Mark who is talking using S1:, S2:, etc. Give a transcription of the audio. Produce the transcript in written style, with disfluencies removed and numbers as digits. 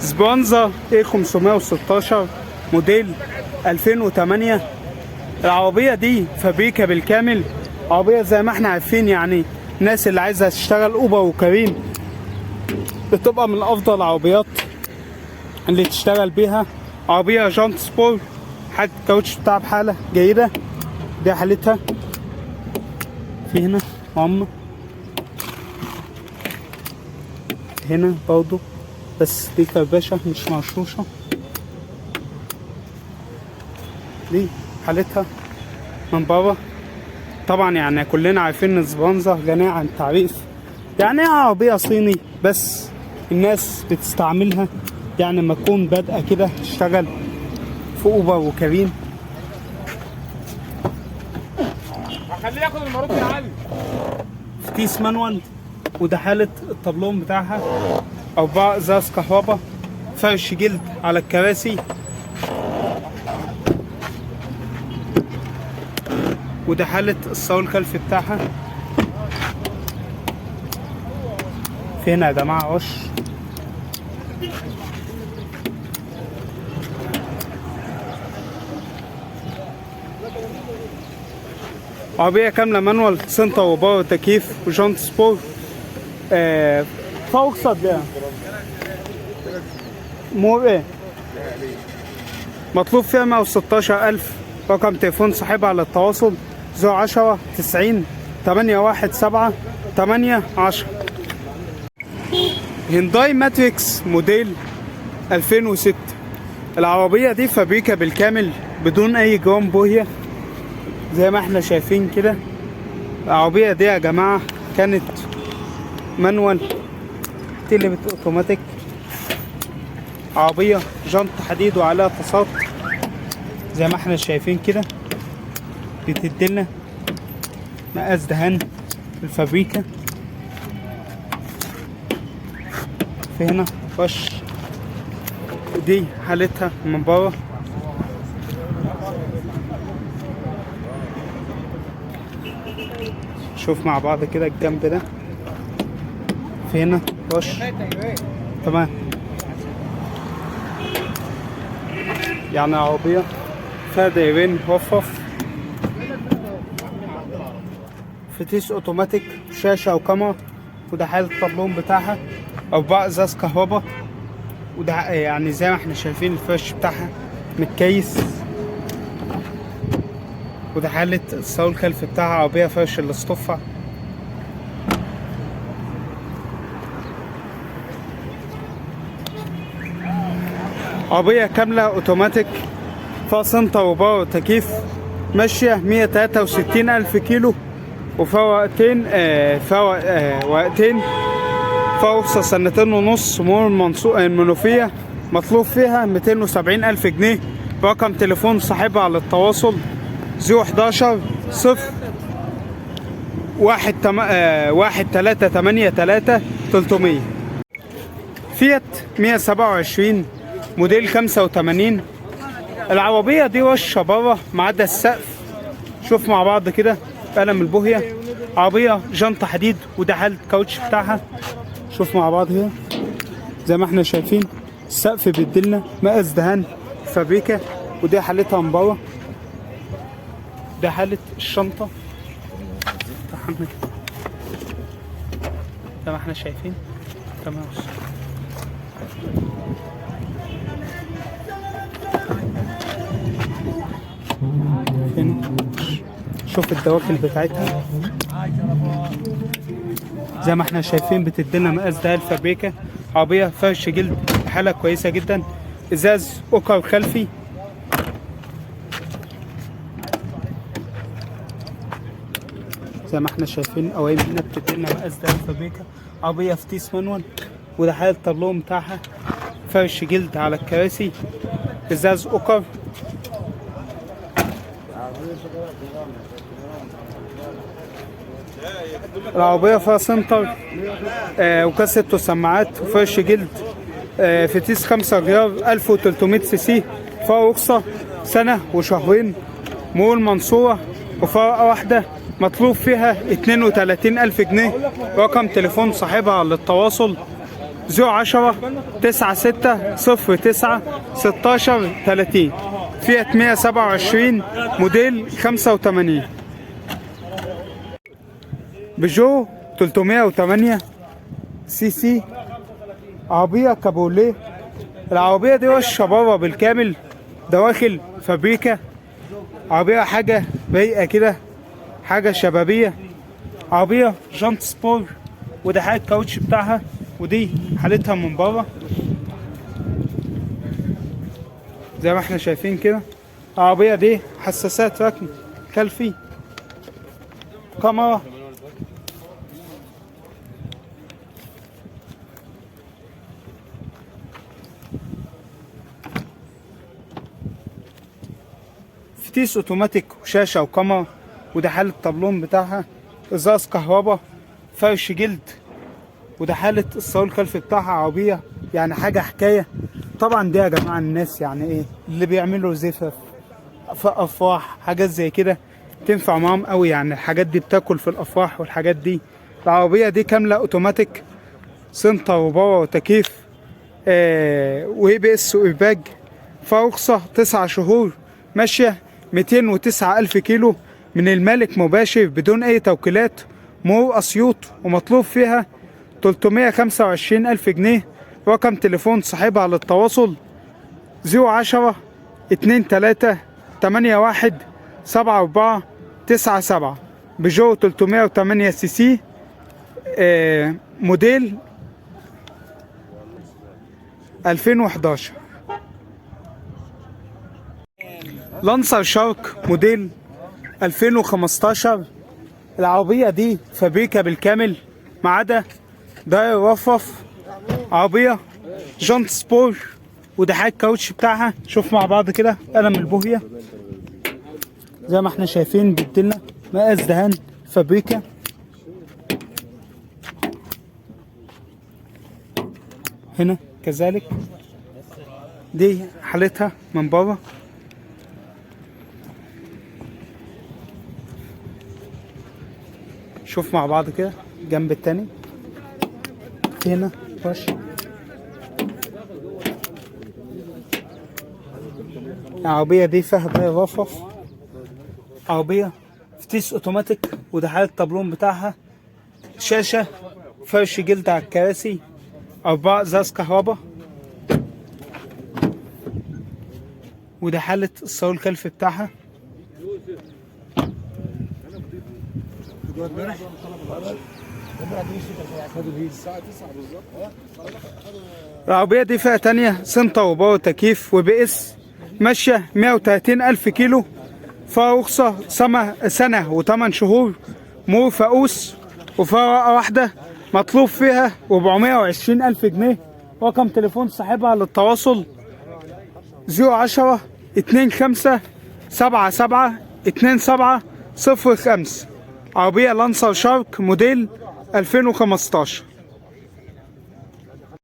S1: سبرانزا A516 موديل 2008. العربية دي فابريكا بالكامل. عربية زي ما احنا عارفين، يعني الناس اللي عايزة تشتغل اوبر وكريم بتبقى من افضل العربيات اللي تشتغل بيها. عربية جانت سبور، حتى الكاوتش بتاعها بحالة جيدة. دي حالتها. في هنا ماما، هنا برضو، بس دي كربشة مش مرشوشة. دي حالتها من بره. طبعا يعني كلنا عارفين ان سبرانزا غنية عن التعريف، يعني ايه عربية صيني بس الناس بتستعملها، يعني لما تكون بادئة كده تشتغل في اوبر وكريم.
S2: هخليه ياخد الماروتي يا علي.
S1: فتيس manual، وده حالة الطابلون بتاعها. 4 ازاز كهرباء، فرش جلد على الكراسي، وده حالة الصاول الخلفي بتاعها. في هنا يا جماعة رش. عربية كاملة manual، center و power تكييف وجانت سبور. فوق صد مور ايه. مطلوب فيها 116,000. رقم تليفون صاحبها على التواصل 010 90 817 810. هيونداي ماتريكس موديل 2006. العربية دي فابريكا بالكامل بدون أي جرام بوهية زي ما احنا شايفين كده. العربية دي يا جماعة كانت manual تقلبت اوتوماتيك. عربية جنط حديد وعليها تصاط زي ما احنا شايفين كده. بتديلنا مقاس دهان الفابريكا. في هنا رش. دي حالتها من بره. شوف مع بعض كده الجنب ده. في هنا رش. تمام، يعني عربية فيها دايرين رفرف، فتيس اوتوماتيك، شاشة وكاميرا، وده حالة الطبلون بتاعها. 4 ازاز كهرباء، وده يعني زي ما احنا شايفين الفرش بتاعها متكيس. وده حالة الصاول الخلفي بتاعها. عربية فرش الاصطفة. عربية كاملة اوتوماتيك، فيها center و power تكييف، ماشية 163,000 كيلو، وفيها وقتين وقتين، فيها 2.5 سنة، مول المنوفية. مطلوب فيها 270,000 جنيه. رقم تليفون صاحبها على التواصل 011 0 1 1 3 8 3 300. فيات 127 موديل 85. العربية دي وشة بره ما عدا السقف. شوف مع بعض كده قلم البوهية. عربية جنطة حديد، وده حالة الكاوتش بتاعها. شوف مع بعض هنا زي ما احنا شايفين السقف بيديلنا مقاس دهان فابريكا، ودي حالتها من بره. ده حالة الشنطة زي ما احنا شايفين. تمام. هنا شوف الدواخل بتاعتها زي ما احنا شايفين بتدينا مقاس ده الفابريكا. عربية فرش جلد حالة كويسة جدا، ازاز اوكر خلفي. زي ما احنا شايفين قوايم هنا بتدينا مقاس ده الفابريكا. عربية فتيس manual، وده حالة الطابلون بتاعها، فرش جلد على الكراسي، ازاز اوكر. العربية فيها center وكاسيت وسماعات وفرش جلد، فتيس 5 غيار 1300 سي سي، فيها رخصة 1 وشهرين، مول منصورة، وفرقة واحدة. مطلوب فيها 32,000 جنيه. رقم تليفون صاحبها للتواصل 010 96 09 16 30. فيات 127 موديل 85. بيجو 308 سي سي، عربية كابورليه. العربية دي وش بره بالكامل، دواخل فابريكا، عربية حاجة رايقة كده، حاجة شبابية، عربية جانت سبور، وده حاجة الكاوتش بتاعها، ودي حالتها من بره زي ما احنا شايفين كده. العربية دي حساسات ركن خلفي، كاميرا، فتيس اوتوماتيك وشاشة وكاميرا، وده حالة الطابلون بتاعها، ازاز كهرباء، فرش جلد، وده حالة الصالون الخلفي بتاعها. عربية يعني حاجة حكاية. طبعا دي يا جماعة الناس يعني ايه اللي بيعملوا زفاف في افراح حاجات زي كده تنفع معاهم قوي، يعني الحاجات دي بتاكل في الافراح والحاجات دي. العربية دي كاملة اوتوماتيك، center و power وتكييف، و ABS و airbag، فرخصة 9 شهور، ماشية 209,000 كيلو، من المالك مباشر بدون أي توكيلات، مرور أسيوط، ومطلوب فيها 325,000 جنيه. رقم تليفون صاحبها للتواصل 010 23 81 74 97. بيجو 308 سي سي، موديل 2011. لانسر شارك موديل 2015. العربية دي فابريكا بالكامل ما عدا داير رفرف، عربية جانت سبور، وده حاجة الكاوتش بتاعها. شوف مع بعض كده قلم البوهية زي ما احنا شايفين، بيديلنا مقاس دهان فابريكا. هنا كذلك دي حالتها من بره. شوف مع بعض كده جنب التاني هنا وش العربية دي فيها داير رفرف، عربية فتيس اوتوماتيك، وده حالة الطابلون بتاعها، شاشة، فرش جلد على الكراسي، 4 ازاز كهرباء، وده حالة الصالون الخلفي بتاعها. العربية دي فئة تانية، center و power تكييف و ABS، ماشية 130,000 كيلو، فيها رخصة سنة و8 شهور، مرور فاقوس، وفيها ورقة واحدة، مطلوب فيها 420,000 جنيه. رقم تليفون صاحبها للتواصل 010 25 77 27 05. عربية لانسر شارك موديل 2015.